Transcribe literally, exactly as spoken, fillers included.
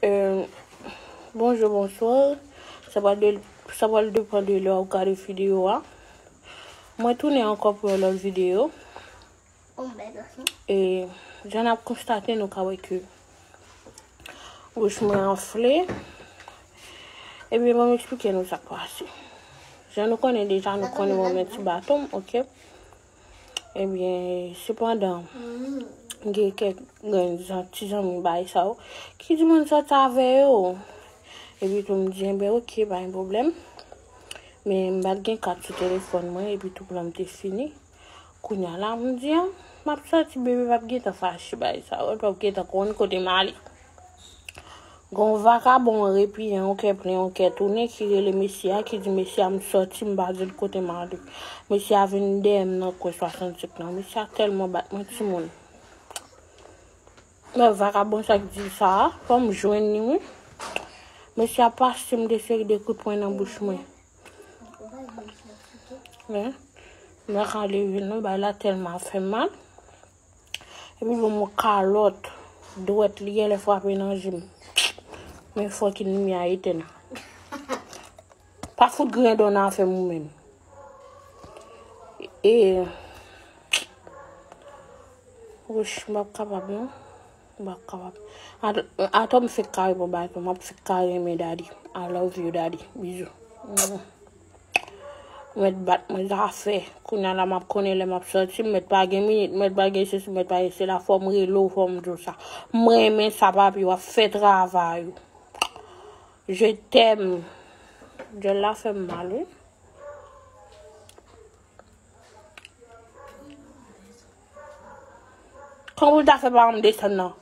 Euh, bonjou, bonswa. Sa pral de, sa pral depann de lè w ap gade videyo a. Mwen tounen ankò pou yon lòt videyo. E jan n ap konstate, nou ka wè ke bouch mwen anfle. Ebyen, ban m eksplike nou sa k pase. Jan nou konnen deja, nou konnen mwen men ti baton m, oke? Ebyen, sepandan, gen kèk grenn zan-, ti zanmi bay sa yo ki di mwen sòti avè yo. Epi tou m di, enben, oke, pa gen pwoblèm. Men m pa t gen kat sou telefòn mwen, epi tou plan m te fini. Kounye a la, m di, a, m ap sòti, bebe p ap gentan fache bay sa yo, l p ap gentan konn kote m ale. Gon vakabon repiyan, yon kè plen, yon kè tounen, ki rele mesye a, ki di mesye a, m sòti, m pa di l kote m ale. Mesye a vin dèyè m nan kwen swasannsenk lan. Mesye a tèlman bat mwen, timoun. Men vakabon sa k di sa a, fò m jwenn li, wi. Mesye a pase m de seri de kout pwen nan bouch mwen. Men, m pa ka leve non, bagay la tèlman fè m mal. Epi bon, mwen kalòt, dwèt li genlè frape nan je m. Men fòk limyè a etenn. Pa fout grenn dan nan afè m ou menm. E, wouch, m p ap kapab non. M p ap kapab. At-, atò m fèk kare pran baton, m ap fèk kare renmen daddy. I love you, daddy. Bizou. Mwen mèt bat mwen zafè. Kounye a la m ap konnen lè m ap sòti, m mèt pa gen minit, m mèt pa gen sesi, m mèt pa gen sela, fò m rele w, fò m di w sa. M renmen sa, papi, w ap fè travay ou. Je t'aime. Dyòl la fè m mal, wi. Kòman pou l ta fè pa m desann nan?